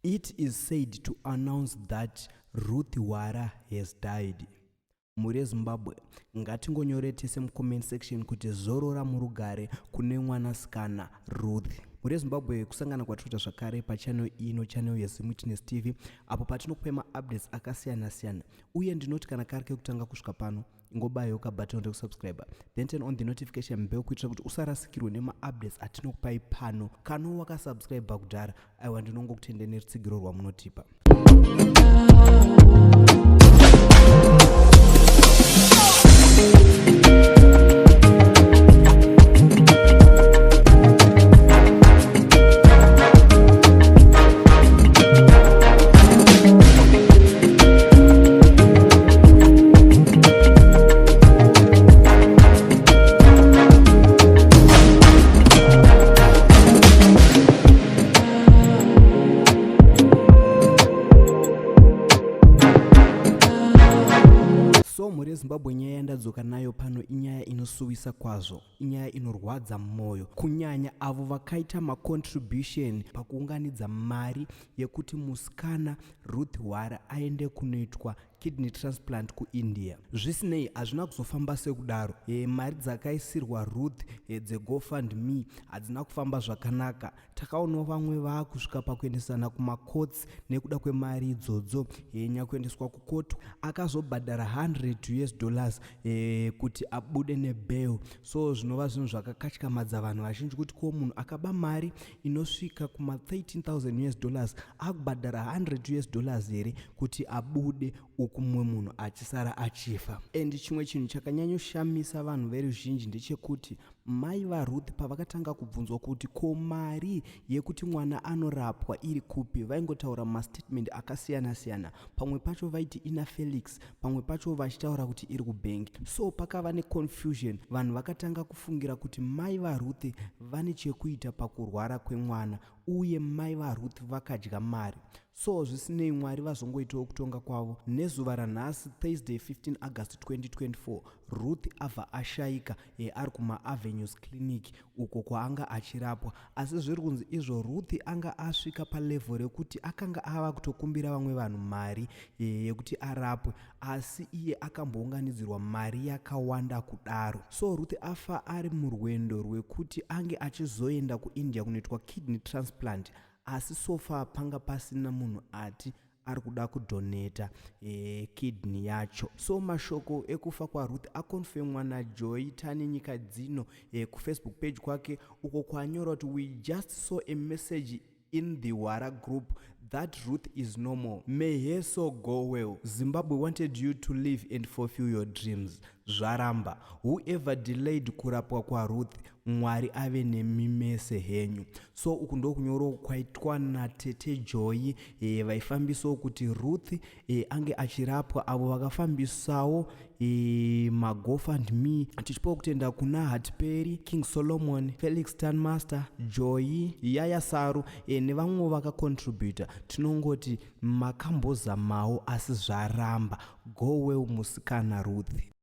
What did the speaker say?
It is said to announce that Ruth Hwara has died. Mhuri yeZimbabwe, ngatingonyore tese mucomment section kuti zorora murugare kune mwanasikana Ruth. Mhuri yeZimbabwe, kusangana kwatinoita zvakare pachannel ino, channel yeZimwitness TV, apo patinokupai maupdates akasiyana-siyana. Uye ndinoti kana kari kekutanga kusvika pano, ingobayawo kabutton rekusubscribe, then turn on the notification bell kuitira kuti usarasikirwe nemaupdates atinokupai pano. Kana wakasubscribe kudhara, aiwa, ndinongokutende nerutsigiro rwamunotipa. So mhuri yeZimbabwe, nyaya yandadzoka nayo pano inyaya inosuwisa kwazvo, inyaya inorwadza mwoyo, kunyanya avo vakaita macontribution pakuunganidza mari yekuti musikana Ruth Hwara aende kunoitwa kidney transplant kuIndia. Zvisinei, hazvina kuzofamba sekudaro. Mari dzakaisirwa Ruth dzeGoFund Me hadzina kufamba zvakanaka. Takaonawo vamwe vaakusvika pakuendesana kumacourts nekuda kwemari idzodzo. Nyakuendeswa kukoti akazobhadhara 100 US dollars kuti abude nebail. So zvinova zvinhu zvakakatyamadza vanhu vazhinji kuti ko munhu akaba mari inosvika kuma 13,000 US dollars akubhadhara 100 US dollars here kuti abude, uku mumwe munhu achisara achifa? And chimwe chinhu chakanyanyoshamisa vanhu veruzhinji ndechekuti mai vaRuth pavakatanga kubvunzwa kuti ko mari yekuti mwana anorapwa iri kupi, vaingotaura mastatement akasiyana-siyana. Pamwe pacho vaiti ina Felix, pamwe pacho vachitaura kuti iri kubhengi. So pakava neconfusion, vanhu vakatanga kufungira kuti mai vaRuth vane chekuita pakurwara kwemwana uye mai vaRuth vakadya mari. So zvisinei, Mwari vazongoitawo kutonga kwavo. Nezuva ranhasi, Thursday 15 August 2024, Ruth abva ashayika ari kumaAvenues Clinic uko kwaanga achirapwa. Asi zviri kunzi izvo Ruth anga asvika palevel rekuti akanga ava kutokumbira vamwe vanhu mari yekuti arapwe, asi iye akambounganidzirwa mari yakawanda kudaro. So Ruth afa ari murwendo rwekuti ange achizoenda kuIndia kunoitwa kidney transplant, asi so far panga pasina munhu ati ari kuda kudonata kidney yacho. So mashoko ekufa kwaRuth aconfirmwa naJoy Tane Nyika Dzino kufacebook page kwake, uko kwanyora kuti, "We just saw a message in the Hwara group that Ruth is normal. May her soul go well. Zimbabwe wanted you to live and fulfill your dreams. Zvaramba. Whoever delayed kurapwa kwaRuth, Mwari ave nemi mese henyu." So uku ndokunyorawo kwaitwa natete Joy vaifambisawo kuti Ruth ange achirapwa, avo vakafambisawo maGoFund Me. Tichipawo kutenda kuna Hatperi, King Solomon, Felix Tanmaster, Joy Yaya Saru nevamwewo vakacontributa. Tinongoti makambozamawo asi zvaramba. Go well, musikana Ruth.